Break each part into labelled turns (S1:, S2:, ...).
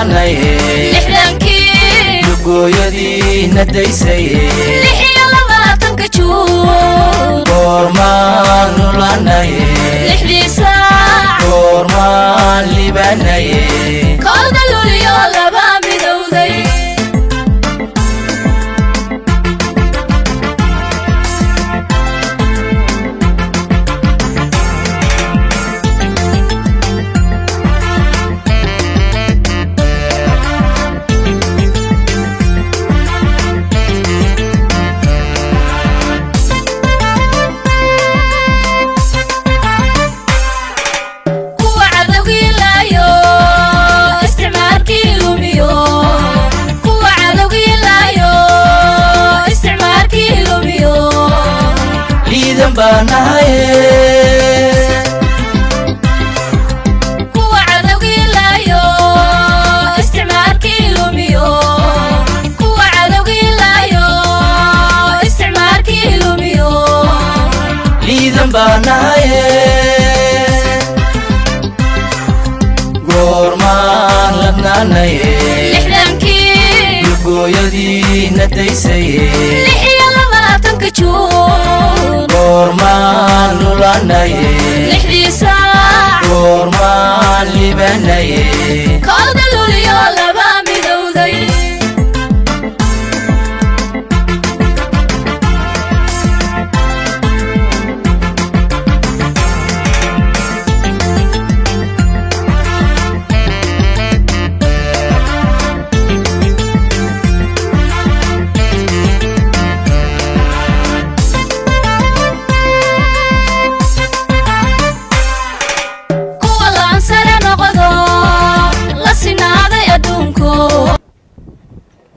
S1: Lulanaye.
S2: 60-kii.
S1: Lugooyadiina daysaye.
S2: 26-ka Juun.
S1: Goormaan lulanaye?
S2: 6-dii saac.
S1: Goormaan libanaye?
S2: 1-da Luuliyo laba midowday. Kuwa cadowgii laayo, isticmaarkii lumiyo. Kuwa cadowgii laayo, isticmaarkii lumiyo.
S1: Liidan baa nahaye.
S2: Kuwa cadowgii laayo, isticmaarkii lumiyo. Kuwa cadowgii laayo, isticmaarkii lumiyo.
S1: Liidan baa nahaye. Goormaan ladnaanaye?
S2: 60-kii.
S1: Lugooyadiina daysaye.
S2: 26-ka Juun.
S1: Goormaan lulanaye?
S2: 6-dii saac.
S1: Goormaan libanaye?
S2: 1-da Luuliyo laba midowday. Kuwa laansare noqdo, la sinaaday adduunku.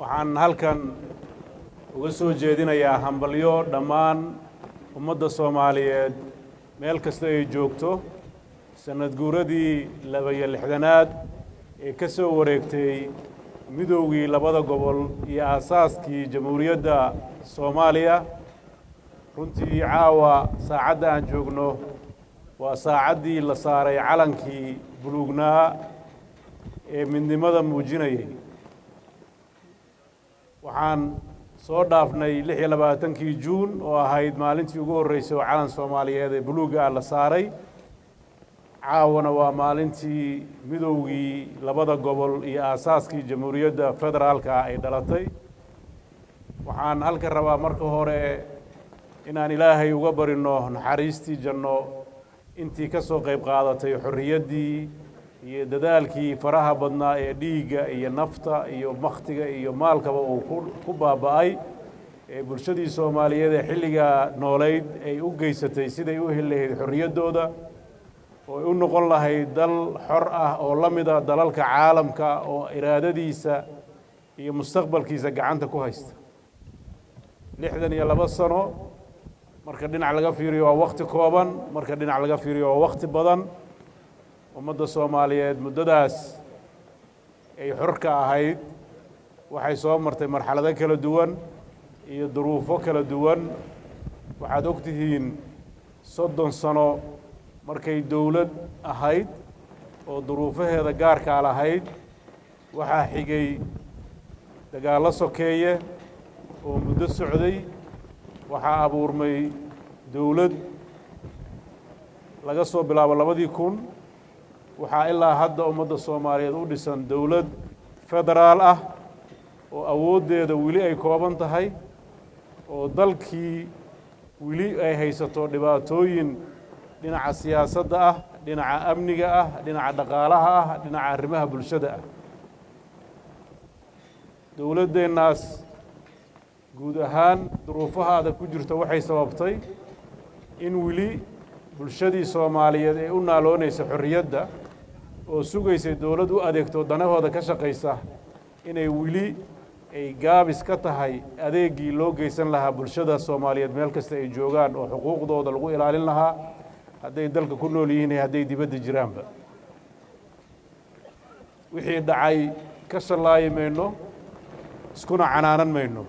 S3: Waxaan halkan uga soo jeedinayaa hambalyo dhammaan ummadda Soomaaliyeed meel kasta ay joogto, sanad guuradii 62aad ee ka soo wareegtay midowgii labada gobol iyo aasaaskii Jamhuuriyadda Soomaaliya. Runtii caawa saacadda aan joogno waa saacaddii la saaray calankii buluugnaa ee midnimada muujinayay. Waxaan soo dhaafnay 26-kii Juun oo ahayd maalintii ugu horreysay oo calan Soomaaliyeed ee buluugga ah la saaray. Caawana waa maalintii midowgii labada gobol iyo aasaaskii Jamhuuriyadda Federaalka ay dhalatay. Waxaan halka rabaa marka hore inaan Ilaahay uga barino naxariistii janno intii ka soo qayb qaadatay xorriyaddii iyo dadaalkii faraha badnaa ee dhiigga iyo nafta iyo makhtiga iyo maalkaba uu ku baaba'ay ee bulshadii Soomaaliyeed ee xilligaa noolayd ay u geysatay siday u heli lahayd xorriyaddooda oo ay u noqon lahayd dal xor ah oo la mida dalalka caalamka oo iraadadiisa iyo mustaqbalkiisa gacanta ku haysta. 62 sano marka dhinac laga fiiriyo waa wakti kooban, marka dhinac laga fiiriyo waa wakti badan. Ummadda Soomaaliyeed muddadaas ay xorka ahayd waxay soo martay marxalado kala duwan iyo duruufo kala duwan. Waxaad og tihiin 30 sano markay dowlad ahayd oo duruufaheeda gaarkaa lahayd, waxaa xigay dagaallo sokeeye oo muddo socday. Waxaa abuurmay dowlad laga soo bilaabo 2000. Waxaa ilaa hadda ummadda Soomaaliyeed u dhisan dowlad federaal ah oo awooddeeda weli ay kooban tahay, oo dalkii weli ay haysato dhibaatooyin dhinaca siyaasadda ah, dhinaca amniga ah, dhinaca dhaqaalaha ah, dhinaca arrimaha bulshada ah. Dowladdeennaas guud ahaan duruufaha adag ku jirta waxay sababtay in weli bulshadii Soomaaliyeed ee u naaloonaysa xorriyadda oo sugaysay dowlad u adeegto danahooda ka shaqaysa inay weli ay gaabis ka tahay adeeggii loo geysan lahaa bulshada Soomaaliyeed meel kasta ay joogaan oo xuquuqdooda lagu ilaalin lahaa, hadday dalka ku nool yihiin iyo hadday dibadda jiraanba. Wixii dhacay ka shallaayi mayno, iskuna canaanan mayno.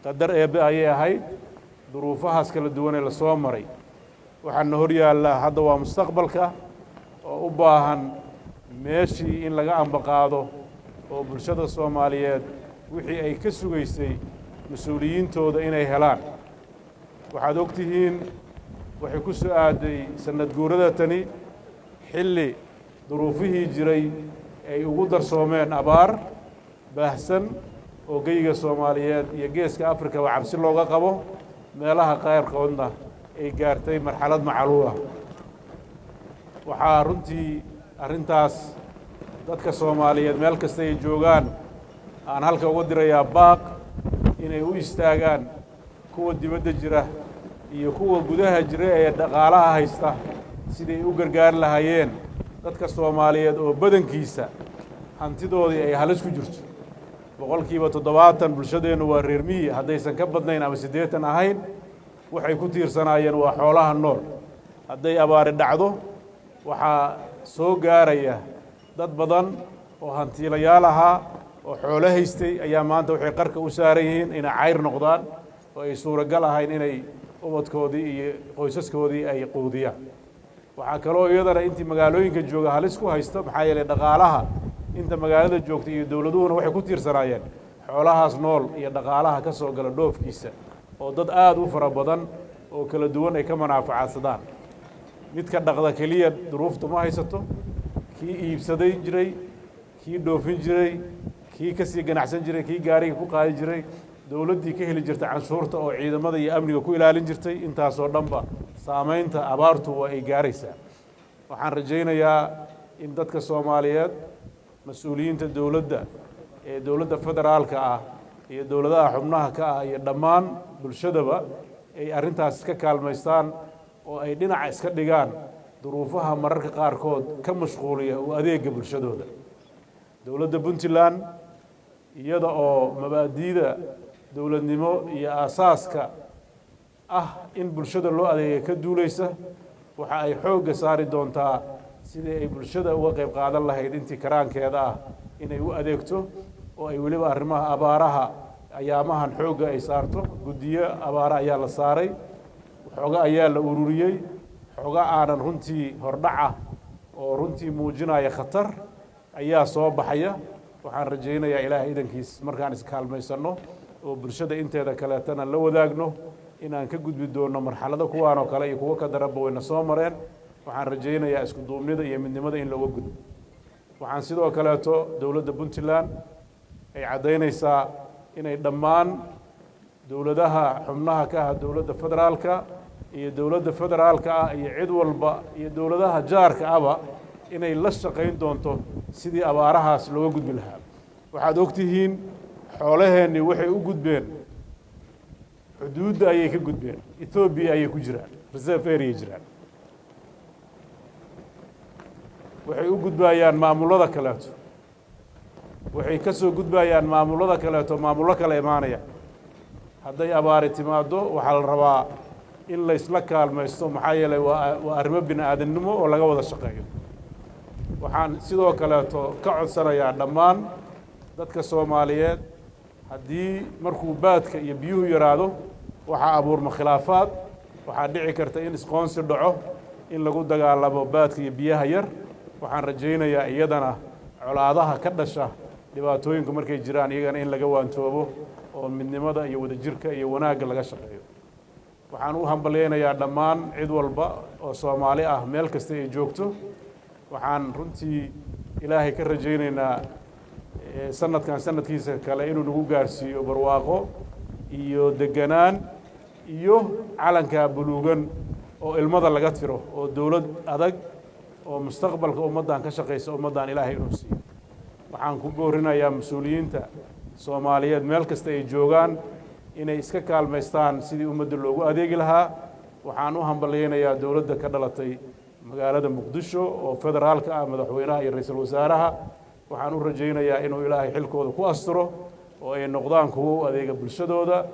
S3: Qadar Eebbe ayay ahayd duruufahaas kala duwan ee lasoo maray. Waxaana hor yaallaa hadda waa mustaqbalka oo u baahan meeshii in laga ambaqaado. oo bulshada Soomaaliyeed wixii ay ka sugaysay mas-uuliyiintooda inay helaan. Waxaad og tihiin, waxay ku soo aaday sannad guurada tani xilli duruufihii jiray ay ugu darsoomeen abaar baahsan oo geyga Soomaaliyeed iyo Geeska Afrikaba cabsi looga qabo, meelaha qaarkoodna ay gaartay marxalad macaluul ah. Waxaa runtii arrintaas dadka Soomaaliyeed meel kasta ay joogaan aan halka uga dirayaa baaq inay u istaagaan, kuwa dibadda jira iyo kuwa gudaha jira ee dhaqaalaha haysta, siday u gargaari lahaayeen dadka Soomaaliyeed oo badankiisa hantidoodii ay halis ku jirto. 70% bulshadeennu waa reer miyi, haddaysan ka badnayn ama 80 ahayn. Waxay ku tiirsanaayeen waa xoolaha nool. Hadday abaari dhacdo, waxaa soo gaaraya dad badan oo hantiilayaal ahaa oo xoolo haystay ayaa maanta waxay qarka u saaran yihiin inay cayr noqdaan oo ay suuragal ahayn inay ubadkoodii iyo qoysaskoodii ay quudiyaan. Waxaa kaloo iyadana intii magaalooyinka jooga halis ku haysto, maxaa yeelay dhaqaalaha inta magaalada joogta iyo dowladuhuna waxay ku tiirsanaayeen xoolahaas nool iyo dhaqaalaha ka soo gala dhoofkiisa, oo dad aada u fara badan oo kala duwan ay ka manaaficadsadaan. Midka dhaqda keliya duruufta ma haysato, kii iibsaday jiray, kii dhoofin jiray, kii ka sii ganacsan jiray, kii gaariga ku qaadi jiray, dowladdii ka heli jirtay canshuurta oo ciidamada iyo amniga ku ilaalin jirtay, intaasoo dhanba saamaynta abaartu waa ay gaaraysaa. Waxaan rajaynayaa in dadka Soomaaliyeed, mas-uuliyiinta dowladda ee dowladda federaalka ah iyo dowladaha xubnaha ka ah iyo dhammaan bulshadaba, ay arrintaas iska kaalmaystaan oo ay dhinaca iska dhigaan duruufaha mararka qaarkood ka mashquuliya u adeega bulshadooda. Dowladda Puntland, iyada oo mabaadiida dowladnimo iyo aasaaska ah in bulshada loo adeega ka duuleysa, waxa ay xoogga saari doontaa sidii ay bulshada uga qayb qaadan lahayd intii karaankeeda ah inay u adeegto, oo ay weliba arrimaha abaaraha ayaamahan xoogga ay saarto. Guddiyo abaara ayaa la saaray, xooga ayaa la ururiyey, xooga aanan runtii hordhac ah oo runtii muujinaya khatar ayaa soo baxaya. Waxaan rajaynayaa Ilaahay idankiis, markaan iskaalmaysanno oo bulshada inteeda kaleetana la wadaagno, inaan ka gudbi doonno marxalado kuwaan oo kale iyo kuwo ka daranba wayna soo mareen. Waxaan rajaynayaa isku duubnida iyo midnimada in looga gudbo. Waxaan sidoo kaleeto dowladda Puntland ay caddaynaysaa inay dhammaan dowladaha xubnaha ka ah dowladda federaalka iyo dowladda federaalka ah iyo cid walba iyo dowladaha jaarka ahba inay la shaqayn doonto sidii abaarahaas looga gudbi lahaa. Waxaad ogtihiin, xoolaheennii waxay u gudbeen xuduudda ayay ka gudbeen, Etoobiya ayay ku jiraan, reserve area jiraan. Waxay u gudbayaan maamullada kaleeto, waxay ka soo gudbayaan maamullada kaleeto, maamullo kale imaanaya. Hadday abaari timaaddo, waxaa la rabaa in laysla kaalmaysto, maxaa yeelay waa arrimo bini aadamnimo oo laga wada shaqeeyo. Waxaan sidoo kaleeto ka codsanayaa dhammaan dadka Soomaaliyeed, haddii markuu baadka iyo biyuhu yaraado, waxaa abuurma khilaafaad, waxaa dhici karta in isqoonsi dhaco, in lagu dagaalamo baadka iyo biyaha yar. Waxaan rajaynayaa iyadana colaadaha ka dhasha dhibaatooyinku markay jiraan, iyagana in laga waantoobo oo midnimada iyo wadajirka iyo wanaagga laga shaqeeyo. Waxaan u hambalyaynayaa dhammaan cid walba oo Soomaali ah meel kasta ay joogto. Waxaan runtii Ilaahay ka rajaynaynaa sanadkan sanadkiisa kale inuu nagu gaarsiiyo barwaaqo iyo deganaan iyo calankaa buluugan oo ilmada laga tiro, oo dowlad adag oo mustaqbalka ummaddan ka shaqaysa ummaddan Ilaahay inuu siiyo. Waxaan ku boorinayaa mas-uuliyiinta Soomaaliyeed meel kasta ay joogaan inay iska kaalmaystaan sidii ummadda loogu adeegi lahaa. Waxaan u hambalyaynayaa dowladda ka dhalatay magaalada Muqdisho oo federaalka ah, madaxweynaha iyo ra-iisul wasaaraha. Waxaan u rajaynayaa inuu Ilaahay xilkooda ku asturo oo ay noqdaan kuwo u adeega bulshadooda.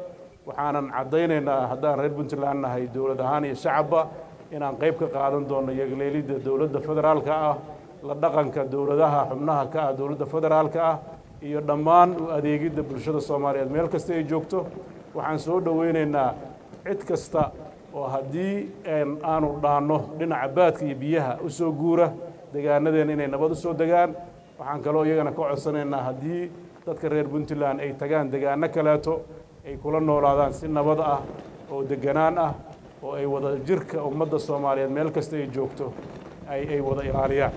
S3: Waxaanan caddaynaynaa, haddaan reer Puntland nahay, dowlad ahaan iyo shacabba, inaan qayb ka qaadan doono yagleelidda dowladda federaalka ah, la dhaqanka dowladaha xubnaha ka ah dowladda federaalka ah iyo dhammaan u adeegidda bulshada Soomaaliyeed meel kasta ay joogto. Waxaan soo dhoweynaynaa cid kasta oo haddii aanu dhaanno dhinaca baadka iyo biyaha u soo guura degaanadeena inay nabad u soo degaan. Waxaan kaloo iyagana ka codsanaynaa haddii dadka reer Puntland ay tagaan degaano kaleeto, ay kula noolaadaan si nabad ah oo deganaan ah, oo ay wada jirka ummadda Soomaaliyeed meel kasta ay joogto ay wada ilaaliyaan.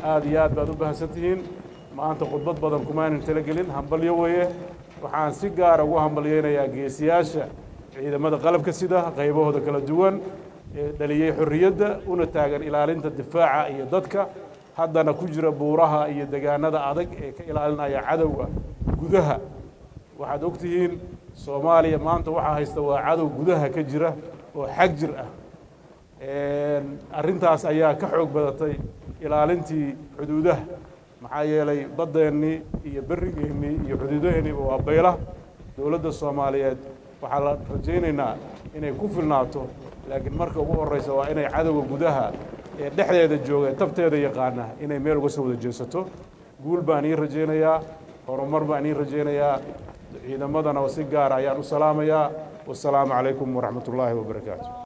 S3: Aad iyo aad baad u bahadsan tihiin. Maanta khudbad badan kumaanan talagelin, hambalyo weeye. Waxaan si gaara ugu hambalyeynayaa geesiyaasha ciidamada qalabka sida qaybahooda kala duwan ee dhaliyey xorriyadda, una taagan ilaalinta difaaca iyo dadka, haddana ku jira buuraha iyo degaanada adag ee ka ilaalinaya cadowga gudaha. Waxaad og tihiin Soomaaliya maanta waxaa haysta waa cadow gudaha ka jira oo xag jir ah. Arrintaas ayaa ka xoog badatay ilaalintii xuduudaha, maxaa yeelay baddeennii iyo berrigeennii iyo xuduudaheeniiba waa bayla. Dowladda Soomaaliyeed waxaa la rajaynaynaa inay ku filnaato, laakiin marka ugu horreysa waa inay cadowga gudaha ee dhexdeeda jooga ee tabteeda yaqaana inay meel uga soo wada jeesato. Guul baan ii rajaynayaa, horumar baan ii rajaynayaa. Ciidamadana oo si gaara ayaan u salaamayaa. Wasalaamu calaykum waraxmat ullaahi wabarakaatu.